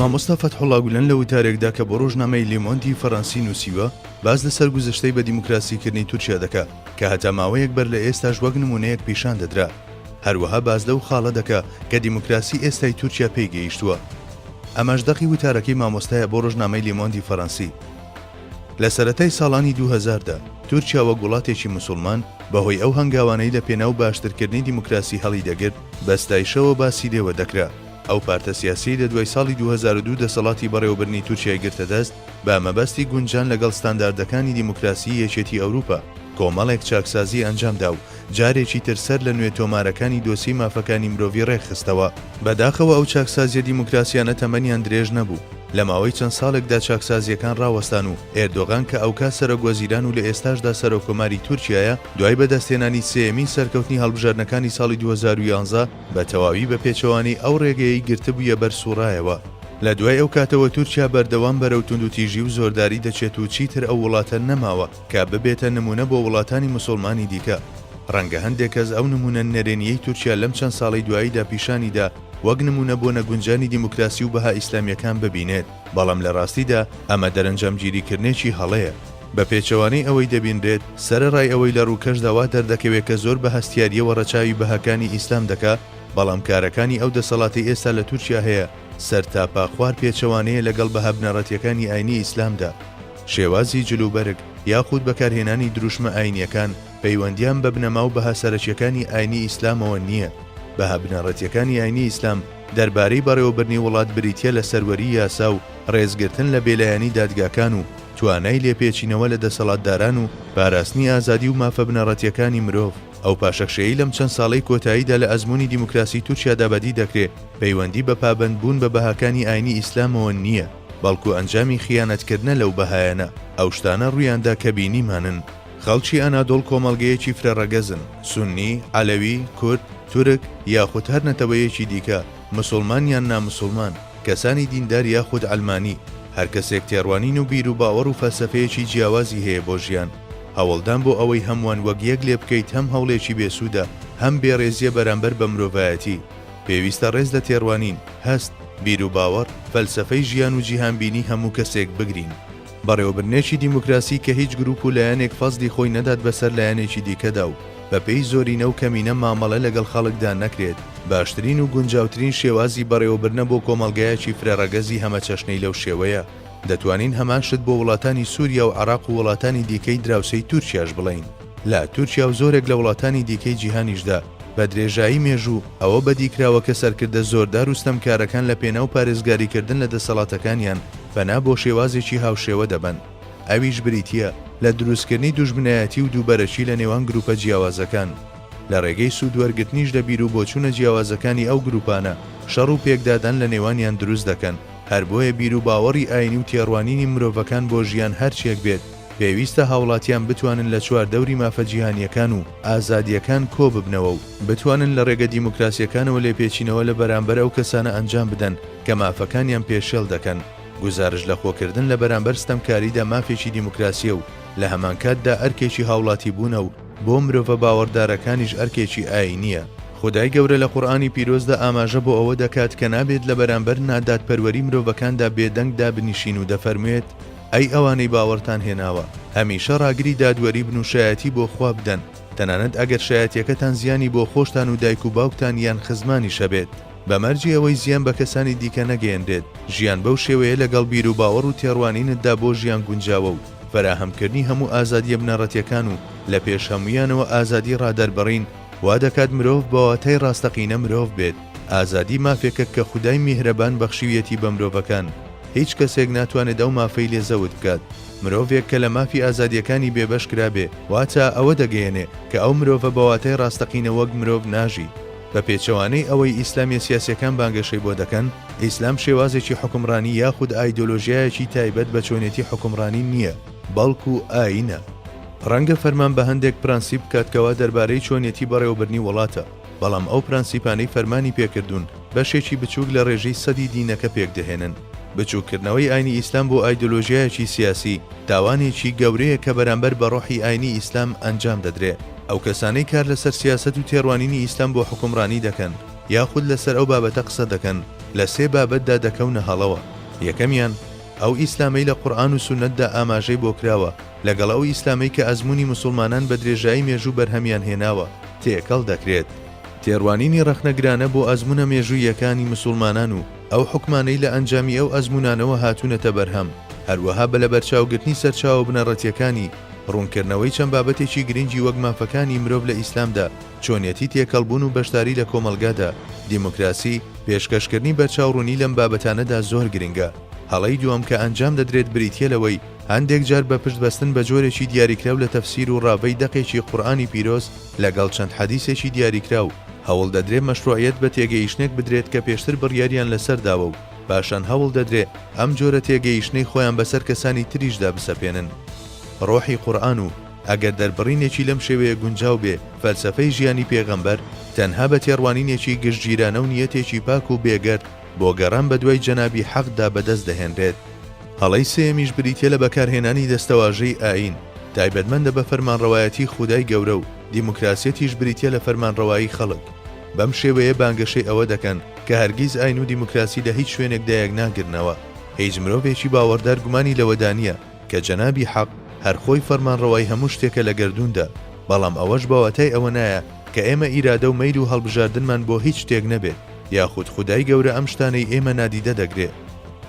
مامۆستا فەتحوڵا گولەن لە وتارێکدا کە بۆ ڕۆژنامەی لیمۆندی فەرەنسی نووسیوە، باس لە سەرگوزشتەی بە دیموکراسیکردنی تورکیا دەکا کە هەتا ماوەیەک بەر لە ئێستاش وەک نموونەیەک پیشان دەدرا. هەروەها باس لەو خاڵە دەکا کە دیموکراسی ئێستای تورکیا پێی گەیشتووە. ئەمەش دەقی وتارەکەی مامۆستایە بۆ ڕۆژنامەی لیمۆندی فەرەنسی. لە سەرەتای ساڵانی 2000 دا، تورکیا وەک وڵاتێکی موسوڵمان، بە هۆی ئەو هەنگاوانەی لە پێناو باشترکردنی دیموکراسی هەڵیدەگرت، بە ستایشەوە باسی لێوە دەکرا. ئەو پارتە سیاسیەی لە دوای ساڵی 2002 دەسەڵاتی بەڕێوەبردنی تورکیای گرتە دەست، بە مەبەستی گونجان لەگەڵ ستانداردەکانی دیموکراسیی یەکێتی ئەوروپا، کۆمەڵێک چاکسازیی ئەنجام دا و جارێکی تر سەر لە نوێ تۆمارەکانی دۆسیەی مافەکانی مرۆڤی ڕێکخستەوە. بەداخەوە ئەو چاکسازییە دیموکراسییانە تەمەنیان درێژ نەبوو. لە ماوەی چەند ساڵێکدا چاکسازییەکان ڕاوەستان و ئێردۆغان کە ئەوکات سەرۆکوەزیران و لە ئێستاشدا سەرۆککۆماری تورکیایە، دوای بەدەستهێنانی سێیەمین سەرکەوتنی هەڵبژاردنەکانی ساڵی 2011، بە تەواوی بە پێچەوانەی ئەو ڕێگەیەی گرتبوویە بەر سووڕایەوە. لە دوای ئەو کاتەوە تورکیا بەردەوام بەرەو توندوتیژی و زۆرداری دەچێت و چیتر ئەو وڵاتە نەماوە کە ببێتە نموونە بۆ وڵاتانی موسوڵمانی دیکە. ڕەنگە هەندێک کەس ئەو نموونە نەرێنییەی تورکیا لەم چەند ساڵەی دواییدا پیشانی دا وەک نموونە بۆ نەگونجانی دیموکراسی و بەها ئیسلامییەکان ببینێت، بەڵام لە ڕاستیدا ئەمە دەرەنجامگیریکردنێکی هەڵەیە. بە پێچەوانەی ئەوەی دەبینرێت، سەرەڕای ئەوەی لە ڕووکەشدا وا دەردەکەوێت کە زۆر بە هەستیارییەوە ڕەچاوی بەهاکانی ئیسلام دەکا، بەڵام کارەکانی ئەو دەسەڵاتەی ئێستا لە تورکیا هەیە سەرتاپا خوار پێچەوانەیە لەگەڵ بەها بنەڕەتییەکانی ئاینی ئیسلامدا. شێوازی جلوبەرگ، یاخود بەکارهێنانی دروشمە ئاینییەکان، پەیوەندییان بە بنەما و بەها سەرەکییەکانی ئاینی ئیسلامەوە نییە. بەها بنەڕەتییەکانی ئاینی ئیسلام دەربارەی بەڕێوەبردنی وڵات بریتییە لە سەروەریی یاسا و ڕێزگرتن لە بێلایەنی دادگاکان و توانای لێپێچینەوە لە دەسەڵاتداران و پاراستنی ئازادی و مافە بنەڕەتییەکانی مرۆڤ. ئەو پاشەکشەیەی لەم چەند ساڵەی کۆتاییدا لە ئەزموونی دیموکراسی تورکیادا بەدی دەکرێ، پەیوەندی بە پابەندبوون بە بەهاکانی ئاینی ئیسلامەوە نییە، بەڵکو ئەنجامی خیانەتکردنە لەو بەهایانە. ئەو شتانە ڕوویاندا کە بینیمانن. خەڵکی ئەنادۆڵ کۆمەڵگەیەکی فرە ڕەگەزن، سوننی، عەلەوی، کورد، تورک، یاخود هەر نەتەوەیەکی دیکە، مسوڵمان یان نامسوڵمان، کەسانی دیندار یاخود عەلمانی، هەر کەسێک تێڕوانین و بیروباوەڕ و فەلسەفەیەکی جیاوازی هەیە بۆ ژیان. هەوڵدان بۆ ئەوەی هەمووان وەک یەک لێ بکەیت هەم هەوڵێکی بێسوودە، هەم بێڕێزییە بەرامبەر بە مرۆڤایەتی. پێویستە ڕێز لە تێڕوانین، هەست، بیروباوەڕ، فەلسەفەی ژیان و جیهانبینی هەموو کەسێک بگرین. بەڕێوەبردنێکی دیموکراسی کە هیچ گروپ و لایەنێک فەزلی خۆی نەدات بەسەر لایەنێکی دیکەدا و بەپێی زۆرینە و کەمینە مامەڵە لەگەڵ خەڵکدا نەکرێت، باشترین و گونجاوترین شێوازی بەڕێوەبردنە بۆ کۆمەڵگایەکی فرەڕەگەزی هەمەچەشنەی لەو شێوەیە. دەتوانین هەمان شت بۆ وڵاتانی سوریا و عێراق و وڵاتانی دیکەی دراوسێی تورکیاش بڵێین. لە تورکیا و زۆرێک لە وڵاتانی دیکەی جیهانیشدا بە درێژایی مێژوو ئەوە بەدیکراوە کە سەرکردە زۆردار و ستەمکارەکان لە پێناو پارێزگاریکردن لە دەسەڵاتەکانیان پەنا بۆ شێوازێکی هاوشێوە دەبەن ئەویش بریتییە لە دروستکردنی دوژمنایەتی و دووبەرەکی لە نێوان گروپە جیاوازەکان لە ڕێگەی سوودوەرگرتنیش لە بیروبۆچوونە جیاوازەکانی ئەو گروپانە شەڕ و پێکدادان لە نێوانیان دروست دەکەن هەر بۆیە بیروباوەڕی ئاینی و تێڕوانینی مرۆڤەکان بۆ ژیان هەرچیەک بێت پێویستە هاوڵاتیان بتوانن لە چواردەوری مافە جیهانییەکان و ئازادییەکان کۆببنەوە و بتوانن لە ڕێگە دیموکراسییەکانەوە لێپێچینەوە لە بەرامبەر ئەو کەسانە ئەنجام بدەن کە مافەکانیان پێشێل دەکەن. گوزارشت لە خۆکردن لە بەرامبەر ستەمکاریدا مافێکی دیموکراسییە و لە هەمانکاتدا ئەرکێکی هاوڵاتیبوونە و بۆ مرۆڤە باوەڕدارەکانیش ئەرکێکی ئایینییە. خودای گەورە لە قورئانی پیرۆزدا ئاماژە بۆ ئەوە دەکات کە نابێت لە بەرامبەر نادادپەروەری مرۆڤەکاندا بێدەنگ دابنیشین و دەفەرموێت، ئەی ئەوانەی باوەڕتان هێناوە، هەمیشە ڕاگری دادوەری بن و شایەتی بۆ خوا بدەن، تەنانەت ئەگەر شایەتیەکەتان زیانی بۆ خۆشتان و دایک و باوکتان یان خزمانیش هەبێت، بە مەرجی ئەوەی زیان بە کەسانی دیکە نەگەیەنرێت، ژیان بەو شێوەیە لەگەڵ بیروباوەڕ و تێڕوانینتدا بۆ ژیان گونجاوە و فەراهەمکردنی هەموو ئازادییە بنەڕەتیەکان و لە پێش هەموویانەوە ئازادی ڕادەربڕین، وا دەکات مرۆڤ بە واتای ڕاستەقینە مرۆڤ بێت، ئازادی مافێکە کە خودای میهرەبان بەخشیویەتی بە مرۆڤەکان، هیچ کەسێک ناتوانێت ئەو مافەی لێ زەوت بکات. مرۆڤێک کە لە مافی ئازادییەکانی بێبەش کرابێ، واتا ئەوە دەگەیەنێ کە ئەو مرۆڤە بە واتای ڕاستەقینە وەک مرۆڤ ناژی. بە پێچەوانەی ئەوەی ئیسلامیە سیاسیەکان بانگەشەی بۆ دەکەن، ئیسلام شێوازێکی حوکمڕانی یاخود ئایدۆلۆژیایەکی تایبەت بە چۆنێتی حوکمڕانی نییە، بەڵکو ئایینە. ڕەنگە فەرمان بە هەندێک پرەنسیپ بکات کەوا دەربارەی چۆنیەتی بەڕێوەبردنی وڵاتە، بەڵام ئەو پرەنسیپانەی فەرمانی پێکردوون بەشێکی بچووک لە ڕێژەی سەدی دینەکە پێکدەهێنن. بچووککردنەوەی ئاینی ئیسلام بۆ ئایدۆلۆژیایەکی سیاسی، تاوانێکی گەورەیە کە بەرامبەر بە ڕۆحی ئاینی ئیسلام ئەنجام دەدرێ. ئەو کەسانەی کار لەسەر سیاسەت و تێڕوانینی ئیسلام بۆ حوکمڕانی دەکەن، یاخود لەسەر ئەو بابەتە قسە دەکەن، لە سێ بابەتدا دەکەونە هەڵەوە. یەکەمیان، ئەو ئیسلامەی لە قورئان و سوننەتدا ئاماژەی بۆ کراوە، لەگەڵ ئەو ئیسلامەی کە ئەزموونی موسوڵمانان بە درێژایی مێژوو بەرهەمیان هێناوە، تێکەڵ دەکرێت. تێڕوانینی ڕەخنەگرانە بۆ ئەزموونە مێژووییەکانی موسوڵمانان و ئەو حوکمانەی لە ئەنجامی ئەو ئەزموونانەوە هاتوونەتە بەرهەم، هەروەها بە لەبەرچاوگرتنی سەرچاوە بنەڕەتییەکانی، ڕوونکردنەوەی چەند بابەتێکی گرنگی وەک مافەکانی مرۆڤ لە ئیسلامدا، چۆنیەتی تێکەڵبوون و بەشداری لە کۆمەڵگادا، دیموکراسی، پێشکەشکردنی بەرچاوڕوونی لەم بابەتانەدا زۆر گرنگە. هەڵەی دووەم کە ئەنجام دەدرێت بریتییە لەوەی هەندێک جار بە پشت بەستن بە جۆرێکی دیاریکراو لە تەفسیر و ڕاڤەی دەقێکی قورئانی پیرۆز لەگەڵ چەند حەدیسێکی دیاریکراو، هەوڵ دەدرێ مەشروعیەت بە تێگەیشتنێک بدرێت کە پێشتر بڕیاریان لەسەر داوە و پاشان هەوڵ دەدرێ ئەم جۆرە تێگەیشتنەی خۆیان بەسەر کەسانی تریشدا بسەپێنن. ڕۆحی قورئان و ئەگەر دەربڕینێکی لەم شێوەیە گونجاو بێ، فەلسەفەی ژیانی پێغەمبەر، تەنها بە تێڕوانینێکی گشتگیرانە و نیەتێکی پاک و بێگەرد بۆ گەڕان بەدوای جەنابی حەقدا بەدەست دەهێنرێت. هەڵەی سێیەمیش بریتیە لە بەکارهێنانی دەستەواژەی ئایین، تایبەتمەندە بە فەرمانڕەوایەتی خودای گەورە و دیموکراسیەتیش بریتیە لە فەرمانڕەوایی خەڵک. بەم شێوەیە بانگەشەی ئەوە دەکەن کە هەرگیز ئایین و دیموکراسی لە هیچ شوێنێکدا یەکناگرنەوە. هیچ مرۆڤێکی باوەڕدار گومانی لەوەدا نیە کە جەنابی حەق هەر خۆی فەرمانڕەوای هەموو شتێکە لە گەردووندا، بەڵام ئەوەش بە واتای ئەوە نایە کە ئێمە ئیرادە و مەیل و هەڵبژاردنمان بۆ هیچ شتێک نەبێت، یاخود خودای گەورە ئەم شتانەی ئێمە نادیدە دەگرێ.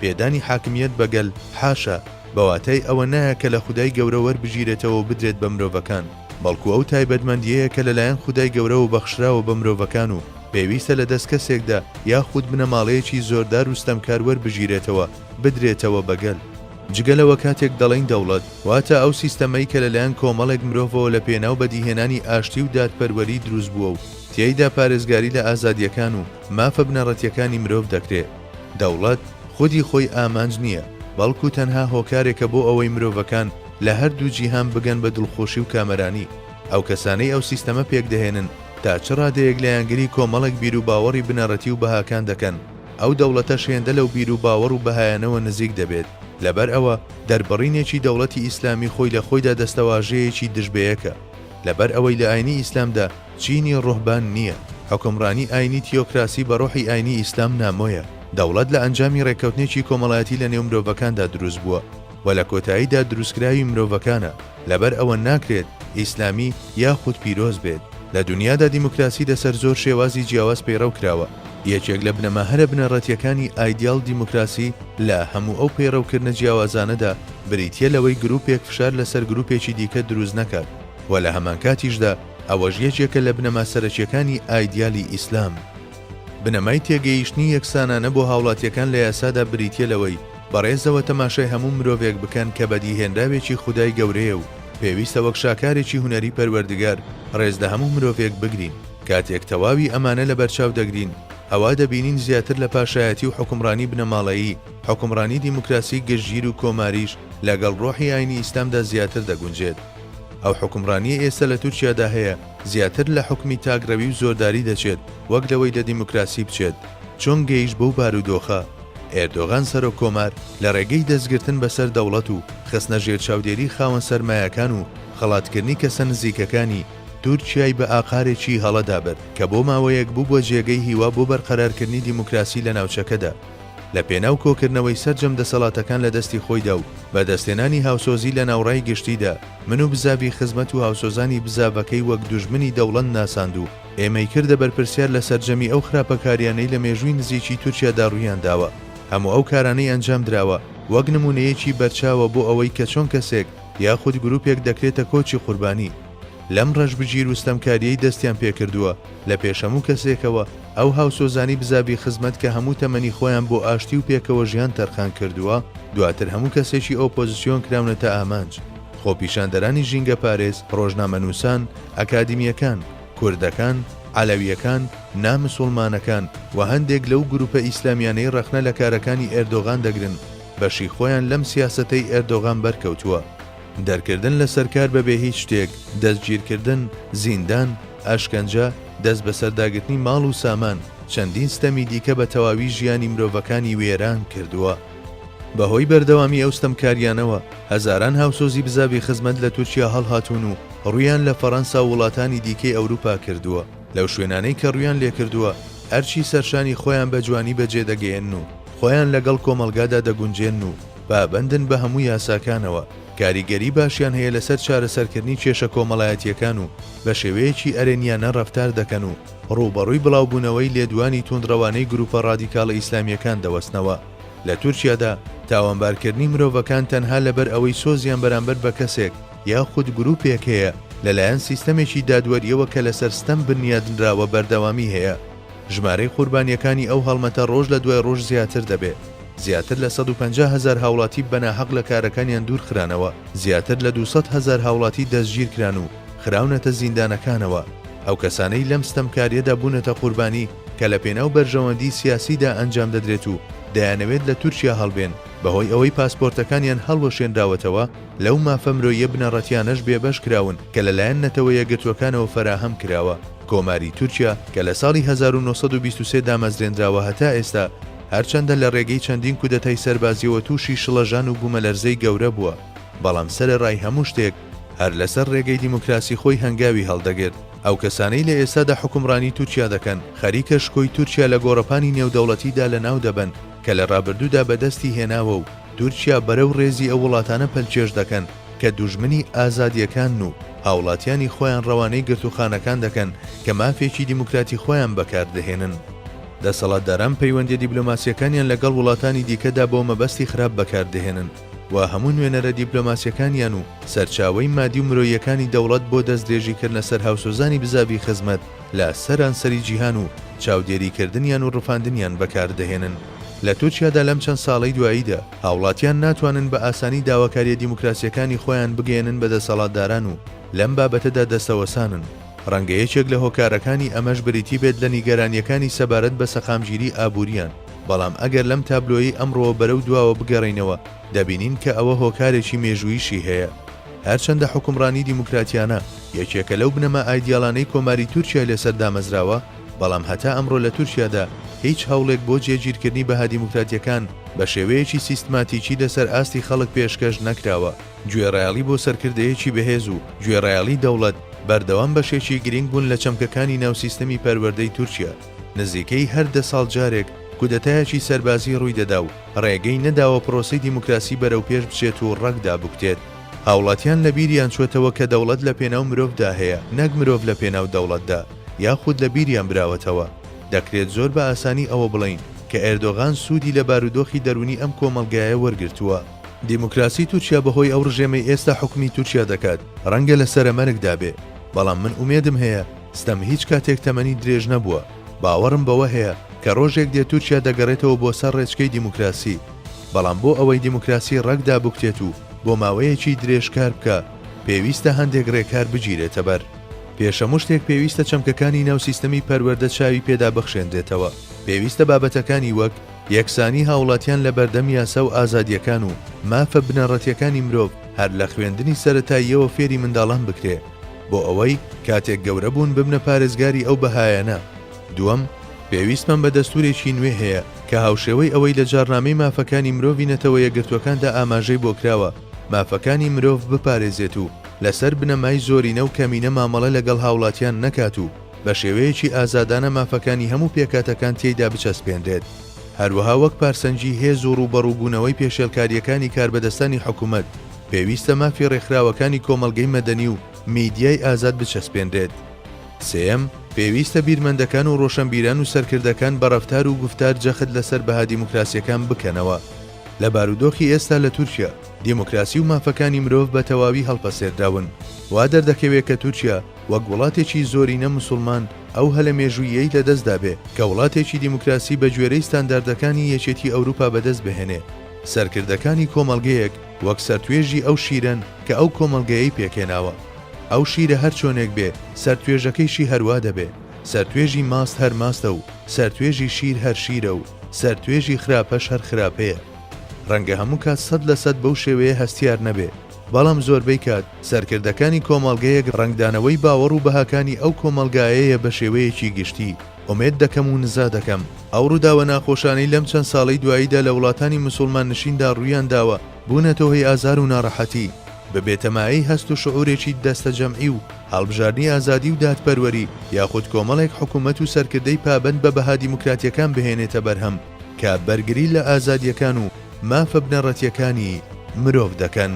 پێدانی حاکمیەت بە گەل، حاشا، بە واتای ئەوە نایە کە لە خودای گەورە وەربگیرێتەوە و بدرێت بە مرۆڤەکان، بەڵکو ئەو تایبەتمەندییەیە کە لەلایەن خودای گەورەوە بەخشراوە بە مرۆڤەکان و پێویستە لە دەست کەسێکدا یاخود بنەماڵەیەکی زۆردار و ستەمکار وەربگیرێتەوە بدرێتەوە بە گەل. جگە لەوە کاتێک دەڵێین دەوڵەت، واتە ئەو سیستەمەی کە لەلایەن کۆمەڵێک مرۆڤەوە لە پێناو بەدیهێنانی ئاشتی و دادپەروەری دروست بووە و تیایدا پارێزگاری لە ئازادییەکان و مافە بنەڕەتییەکانی مرۆڤ دەکرێ. دەوڵەت خودی خۆی ئامانج نییە، بەڵکو تەنها هۆکارێکە بۆ ئەوەی مرۆڤەکان لە هەردوو جیهان بگەن بە دڵخۆشی و کامەرانی. ئەو کەسانەی ئەو سیستەمە پێکدەهێنن تا چ ڕادەیەک لایەنگری کۆمەڵێک بیروباوەڕی بنەڕەتی و بەهاکان دەکەن، ئەو دەوڵەتەش هێندە لەو بیروباوەڕ و بەهایانەوە نزیک دەبێت. لەبەر ئەوە دەربڕینێکی دەوڵەتی ئیسلامی خۆی لە خۆیدا دەستەواژەیەکی دژبەیەکە. لەبەر ئەوەی لە ئاینی ئیسلامدا چینی ڕوهبان نییە. حوکمڕانی ئاینی تیۆکراسی بە ڕۆحی ئاینی ئیسلام نامۆیە. دەوڵەت لە ئەنجامی ڕێککەوتنێکی کۆمەڵایەتی لە نێو مرۆڤەکاندا دروست بووە و لە کۆتاییدا دروستکراوی مرۆڤەکانە. لەبەر ئەوە ناکرێت ئیسلامی یاخود پیرۆز بێت. لە دونیادا دیموکراسی لەسەر زۆر شێوازی جیاواز پەیڕەو کراوە. یەکێک لە بنەما هەرە بنەڕەتییەکانی ئایدیاڵ دیموکراسی لە هەموو ئەو پەیڕەوکردنە جیاوازانەدا بریتییە لەوەی گروپێک فشار لەسەر گروپێکی دیکە دروست نەکات و لە هەمانکاتیشدا ئەوەش یەکێکە لە بنەما سەرەکییەکانی ئایدیالی ئیسلام. بنەمای تێگەیشتنی یەکسانانە بۆ هاوڵاتییەکان لە یاسادا بریتییە لەوەی بەڕێزەوە تەماشای هەموو مرۆڤێک بکەن کە بەدیهێنراوێکی خودای گەورەیە و پێویستە وەک شاکارێکی هونەری پەروەردگار ڕێز لە هەموو مرۆڤێک بگرین. کاتێک تەواوی ئەمانە لەبەرچاو دەگرین، ئەوا دەبینین زیاتر لە پاشایەتی و حوکمڕانی بنەماڵەیی، حوکمڕانی دیموکراسی گشتگیر و کۆماریش لەگەڵ ڕۆحی ئاینی ئیسلامدا زیاتر دەگونجێت. ئەو حوکمڕانیەی ئێستا لە تورکیادا هەیە زیاتر لە حوکمی تاکڕەوی و زۆرداری دەچێت وەک لەوەی لە دیموکراسی بچێت. چۆن گەیشت بەو بارودۆخە؟ ئێردۆغان سەرۆک کۆمار لە ڕێگەی دەستگرتن بەسەر دەوڵەت و خستنە ژێر چاودێری خاوەن سەرمایەکان و خەڵاتکردنی کەسە نزیکەکانی، تورکیای بە ئاقارێکی هەڵەدا برد کە بۆ ماوەیەک بووبوە جێگەی هیوا بۆ بەرقەرارکردنی دیموکراسی لە ناوچەکەدا. لە پێناو کۆکردنەوەی سەرجەم دەسەڵاتەکان لە دەستی خۆیدا و بەدەستهێنانی هاوسۆزی لە ناو ڕای گشتیدا، من و بزاڤی خزمەت و هاوسۆزانی بزاڤەکەی وەک دوژمنی دەوڵەت ناساند و ئێمەی کردە بەرپرسیار لە سەرجەمی ئەو خراپەکاریانەی لە مێژووی نزیکی تورکیادا ڕوویان داوە. هەموو ئەو کارانەی ئەنجام دراوە وەک نموونەیەکی بەرچاوە بۆ ئەوەی کە چۆن کەسێک یاخود گروپێک دەکرێتە کۆچی قوربانی لەم ڕەشبگیر و ستەمکاریەی دەستیان پێکردووە، لە پێش هەموو کەسێکەوە ئەو هاوسۆزانی بزاڤی خزمەت کە هەموو تەمەنی خۆیان بۆ ئاشتی و پێکەوە ژیان تەرخان کردووە، دواتر هەموو کەسێکی ئۆپۆزسیۆن کراونەتە ئامانج، خۆپیشاندەرانی ژینگەپارێز، ڕۆژنامەنووسان، ئەکادیمییەکان، کوردەکان، عەلەوییەکان، نا مسوڵمانەکان و هەندێک لەو گروپە ئیسلامیانەی ڕەخنە لە کارەکانی ئێردۆغان دەگرن، بەشی خۆیان لەم سیاسەتەی ئێردۆغان بەرکەوتووە. دەرکردن لە سەرکار بەبێ هیچ شتێک، دەستگیرکردن، زیندان، ئەشکەنجە، دەستبەسەرداگرتنی ماڵ و سامان، چەندین ستەمی دیکە بە تەواوی ژیانی مرۆڤەکانی وێران کردووە. بەهۆی بەردەوامی ئەو ستەمکاریانەوە، هەزاران هاوسۆزی بزاڤی خزمەت لە تورکیا هەڵهاتوون و ڕوویان لە فەڕەنسا و وڵاتانی دیکەی ئەوروپا کردووە. لەو شوێنانەی کە ڕوویان لێکردووە، ئەرکی سەرشانی خۆیان بە جوانی بەجێدەگەیەنن و. خۆیان لەگەڵ کۆمەڵگادا دەگونجێنن و پابەندن بە هەموو یاساکانەوە، کاریگەری باشیان هەیە لەسەر چارەسەرکردنی کێشە کۆمەڵایەتییەکان و بە شێوەیەکی ئەرێنییانە ڕەفتار دەکەن و ڕووبەڕووی بڵاوبوونەوەی لێدوانی توندڕەوانەی گروپە ڕادیکاڵە ئیسلامییەکان دەوەستنەوە. لە تورکیادا تاوانبارکردنی مرۆڤەکان تەنها لەبەر ئەوەی سۆزیان بەرامبەر بە کەسێک یاخود گروپێک هەیە لەلایەن سیستەمێکی دادوەرییەوە کە لەسەر ستەم بنیادنراوە بەردەوامی هەیە. ژمارەی قوربانییەکانی ئەو هەڵمەتە ڕۆژ لە دوای ڕۆژ زیاتر دەبێ. زیاتر لە 150 هەزار هاوڵاتی بەناهەق لە کارەکانیان دوورخرانەوە، زیاتر لە 200 هەزار هاوڵاتی دەستگیرکران و خراونەتە زیندانەکانەوە. ئەو کەسانەی لەم ستەمکارییەدا بوونەتە قوربانی کە لە پێناو بەرژەوەندی سیاسیدا ئەنجام دەدرێت و دەیانەوێت لە تورکیا هەڵبێن، بەهۆی ئەوەی پاسپۆرتەکانیان هەڵوەشێنراوەتەوە، لەو مافە مرۆییە بنەڕەتیانەش بێبەش کراون کە لەلایەن نەتەوە یەکگرتووەکانەوە فەراهەم کراوە. کۆماری تورکیا کە لە ساڵی 1923 دامەزرێنراوە هەتا ئێستا هەرچەندە لە ڕێگەی چەندین کودەتای سەربازییەوە تووشی شڵەژان و بوومەلەرزەی گەورە بووە، بەڵام سەرەڕای هەموو شتێک هەر لەسەر ڕێگەی دیموکراسی خۆی هەنگاوی هەڵدەگرت. ئەو کەسانەی لە ئێستادا حوکمڕانی تورکیا دەکەن خەریکە شکۆی تورکیا لە گۆڕەپانی نێودەوڵەتیدا لەناو دەبەن کە لە ڕابردوودا بەدەستی هێناوە و تورکیا بەرەو ڕێزی ئەو وڵاتانە پەلکێش دەکەن کە دوژمنی ئازادییەکانن و هاوڵاتیانی خۆیان ڕەوانەی گرتووخانەکان دەکەن کە مافێکی دیموکراتی خۆیان بەکاردەهێنن. دەسەڵاتداران پەیوەندیە دیبلۆماسیەکانیان لەگەڵ وڵاتانی دیکەدا بۆ مەبەستی خراپ بەکاردەهێنن و هەموو نوێنەرە دیپلۆماسیەکانیان و سەرچاوەی مادی و مرۆییەکانی دەوڵەت بۆ دەستدرێژیکردنە سەر هاوسۆزانی بزاڤی خزمەت لە سەرانسەری جیهان و چاودێریکردنیان و ڕفاندنیان بەکاردەهێنن. لە تورکیادا لەم چەند ساڵەی دواییدا هاوڵاتیان ناتوانن بە ئاسانی داواکاریە دیموکراسیەکانی خۆیان بگەیەنن بە دەسەڵاتداران و لەم بابەتەدا دەستەوەسانن. ڕەنگە یەکێک لە هۆکارەکانی ئەمەش بریتی بێت لە نیگەرانییەکانی سەبارەت بە سەقامگیری ئابوورییان، بەڵام ئەگەر لەم تابلۆیەی ئەمڕۆوە بەرەو دواوە بگەڕێینەوە، دەبینین کە ئەوە هۆکارێکی مێژووییشی هەیە. هەرچەندە حوکمڕانی دیموکراتیانە یەکێکە لەو بنەما ئایدیاڵانەی کۆماری تورکیای لەسەر دامەزراوە، بەڵام هەتا ئەمڕۆ لە تورکیادا هیچ هەوڵێک بۆ جێگیرکردنی بەها دیموکراتییەکان بە شێوەیەکی سیستماتیکی لەسەر ئاستی خەڵک پێشکەش نەکراوە. گوێڕایەڵی بۆ سەرکردەیەکی بەهێز و گوێڕایەڵی دەوڵەت بەردەوام بەشێکی گرینگ بوون لە چەمکەکانی ناو سیستەمی پەروەردەی تورکیا. نزیکەی هەر دە ساڵ جارێک کودەتایەکی سەربازی ڕووی دەدا و ڕێگەی نەداوە پرۆسەی دیموکراسی بەرەو پێش بچێت و ڕەگ دابکوتێت. هاوڵاتیان لە بیریان چۆتەوە کە دەوڵەت لە پێناو مرۆڤدا هەیە نەک مرۆڤ لە پێناو دەوڵەتدا، یاخود لە بیریان براوەتەوە. دەکرێت زۆر بە ئاسانی ئەوە بڵێین کە ئێردۆغان سوودی لە بارودۆخی دەروونی ئەم کۆمەڵگایە وەرگرتووە. دیموکراسی تورکیا بەهۆی ئەو ڕژێمەی ئێستا حوکمی تورکیا دەکات ڕەنگە لە سەرەمەرگدا بێ، بەڵام من ئومێدم هەیە ستەم هیچ کاتێک تەمەنی درێژ نەبووە، باوەڕم بەوە هەیە کە ڕۆژێک دێ تورکیا دەگەڕێتەوە بۆ سەر ڕێچکەی دیموکراسی، بەڵام بۆ ئەوەی دیموکراسی ڕەگ دابکوتێت و بۆ ماوەیەکی درێژ کار بکا پێویستە هەندێک ڕێکار بگیرێتە بەر. پێش هەموو شتێک پێویستە چەمکەکانی ناو سیستەمی پەروەردە چاوی پێدا بخشێنرێتەوە، پێویستە بابەتەکانی وەک، یەکسانی هاوڵاتیان لە بەردەم یاسا و ئازادییەکان و مافە بنەڕەتییەکانی مرۆڤ هەر لە خوێندنی سەرەتاییەوە فێری منداڵان بکرێ بۆ ئەوەی کاتێک گەورە بوون ببنە پارێزگاری ئەو بەهایانە. دووەم، پێویستمان بە دەستوورێکی نوێ هەیە کە هاوشێوەی ئەوەی لە جاڕنامەی مافەکانی مرۆڤی نەتەوە یەکگرتووەکاندا ئاماژەی بۆ کراوە مافەکانی مرۆڤ بپارێزێت و لەسەر بنەمای زۆرینە و کەمینە مامەڵە لەگەڵ هاوڵاتیان نەکات و بە شێوەیەکی ئازادانە مافەکانی هەموو پێکهاتەکان تێیدا بچەسپێنرێت. هەروەها وەک پارسەنگی هێز و ڕووبەڕووبوونەوەی پێشێلکارییەکانی کاربەدەستانی حکومەت، پێویستە مافی ڕێکخراوەکانی کۆمەڵگەی مەدەنی و میدیای ئازاد بچەسپێنرێت. سێیەم، پێویستە بیرمەندەکان و ڕۆشەنبیران و سەرکردەکان بە ڕەفتار و گوفتار جەخت لەسەر بەها دیموکراسییەکان بکەنەوە. لە بارودۆخی ئێستا لە تورکیا، دیموکراسی و مافەکانی مرۆڤ بە تەواوی هەڵپەسێردراون. وا دەردەکەوێ کە تورکیا وەک وڵاتێکی زۆرینە موسوڵمان ئەو هەلە مێژووییەی لەدەست دابێ کە وڵاتێکی دیموکراسی بە گوێرەی ستانداردەکانی یەکێتی ئەوروپا بەدەست بهێنێ. سەرکردەکانی کۆمەڵگەیەک وەک سەرتوێژی ئەو شیرەن کە ئەو کۆمەڵگەیەی پێکهێناوە. ئەو شیرە هەر چۆنێک بێ سەرتوێژەکەیشی هەروا دەبێ. سەرتوێژی ماست هەر ماستە و سەرتوێژی شیر هەر شیرە و سەرتوێژی خراپەش هەر خراپەیە. ڕەنگە هەموو کات 100% بەو شێوەیە هەستیار نەبێ، بەڵام زۆربەی کات سەرکردەکانی کۆمەڵگەیەک ڕەنگدانەوەی باوەڕ و بەهاکانی ئەو کۆمەڵگایەیە بە شێوەیەکی گشتی. ئومێد دەکەم و نزا دەکەم ئەو ڕووداوە ناخۆشانەی لەم چەند ساڵەی دواییدا لە وڵاتانی مسوڵماننشیندا ڕوویان داوە بوونەتە هۆی ئازار و ناڕەحەتی، ببێتە مایەی هەست و شعورێکی دەستەجەمعی و هەڵبژاردنی ئازادی و دادپەروەری یاخود کۆمەڵێک حکومەت و سەرکردەی پابەند بە بەها دیموکراتیەکان بهێنێتە بەرهەم. کە بەرگری لە ئازادییەکان و مافە بنەڕەتییەکانی مرۆڤ دەکەن.